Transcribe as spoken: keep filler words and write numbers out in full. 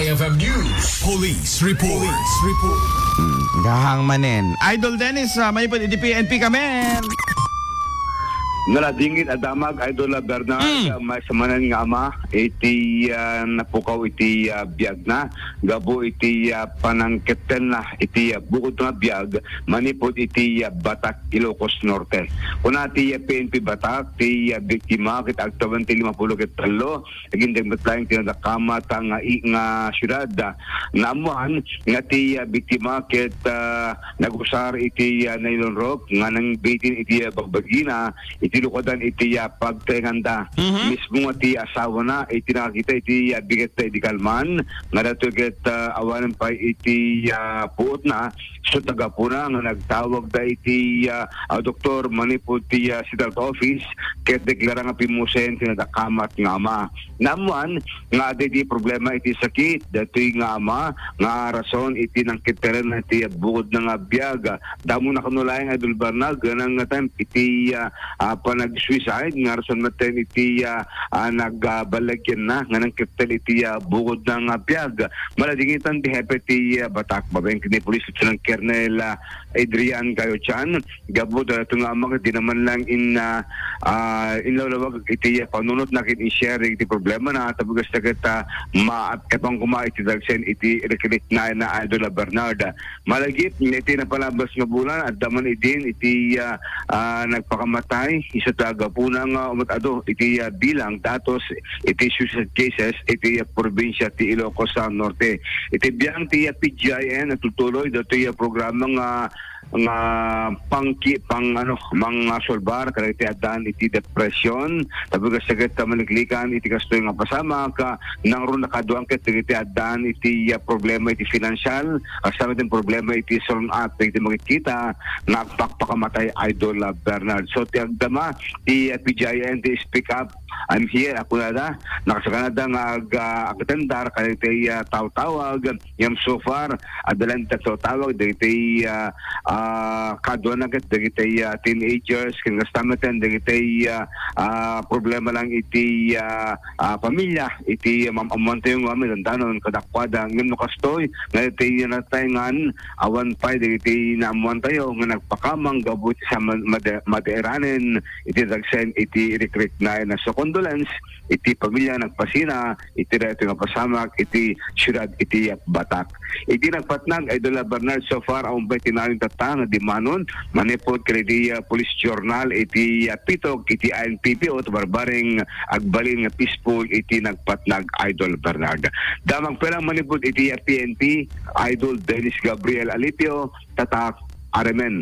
F M News. Police report. Police report. Hmm, gahang manen. Idol Dennis, ah, manipud iti P N P kami. Naladingit a damag, Idol Bernard, Mm. ah, maysa manen nga ama, iti, ah, napukaw iti, ah, biagna. Gapu iti, ah, panangkettenna iti, ah, bukod nga biag, manipud iti, ah, Batac, Ilocos Norte. Kuna ti, ah, P N P Batac, ti, ah, biktima ket agtawen ti lima pulo ket tallo, agingga met laeng ti nadakamat nga i-, nga siudad. Naammuan nga ti, ah, biktima ket, ah, nagusar iti, ah, nylon rope nga nangbitin iti, ah, bagbagina iti lukadan iti, ah, pagtaenganda. Mhm. Mismo nga ti asawana iti nakakita iti, ah, bigatda idi kalman nga daytoy ket, ah, awanen pay iti, ah, puotna. So, tagapuna nga nagtawagda iti, ah, ah, doktor manipud ti, ah, City Health Office ket deklara nga pimmusen ti nadakamat nga ama. Naammuan nga adda iti problema iti sakit daytoy nga ama nga rason iti nangketteren iti bukodna nga biag. Damo na kano laeng, Idol Bernard, nga nangatay iti, ah, ah, panag-suicide nga rason met iti, ah, ah, nagballagianna nga nangkettel iti, ah, bukodna nga biag. Maladingitan ti hepe ti, ah, Batac babaen ken ni Police Lieutenant Colonel, ah, Adrian Gayo Chan. Gapu daytoy nga ama ket di naman lang in, ah, ah, inlawlawag iti panunotna ken in-share iti problemana, tapno kasta ket, ah, maapkepan koma iti dagsen iti rikrik na, na Idol Bernard. Malagip iti napalabas nga bulan, adda man idin iti, ah, ah, nagpakamatay, isu ta gapuna nga umat-adu iti, ah, bilang datos iti suicide cases iti, ah, probinsia ti Ilocos, ah, Norte. Iti biang ti, ah, P G I N, nagtutuloy daytoy, ah, programa nga nga pangki-, pang-, ano, mangasolbar kadagiti addaan iti depresyon. Tapno kasta ket maliklikan iti kastoy nga pasamak, ah, nangruno nakaduan ket dagiti addaan iti, ah, problema iti financial, kasta met ti problema iti surun-at dagiti makikita nga agpakpakamatay, Idol, ah, Bernard. So, ti agdama, ti, ah, P G I N, ti Speak Up, I'm here, a kunada, nakasaganada nga ag-, ah, agtendar kadagiti, ah, tawtawag, ngem so far, adda laeng ti tawtawag dagiti, ah, ah, kaduana ket dagiti, ah, teenagers, ken kasta met dagiti, ah, ah, problema lang iti, ah, ah, pamilya, iti maam-ammoantayo nga amin, dandanon, kadakuada, ngem no kastoy, nga iti nataengan, awan pay dagiti naammoantayo nga nagpakamang gapu iti sa ma-, made-, madaeranen, iti dagsen, iti rikrik na, na. So, condolence, iti pamilya nagpasina, iti daytoy nga pasamak iti siudad iti Batac. Iti nagpatnag, Idol Bernard, so far, awan pay ti naayun tatta nga dimanon, manipud kadagiti, ah, police journal iti, ah, pitok iti I N P P O, barbareng agbalin nga peaceful iti nagpatnag, Idol Bernard. Damag pay lang manipud iti, ah, P N P, Idol Dennis Gabriel Alipio, Tatak, Aremen.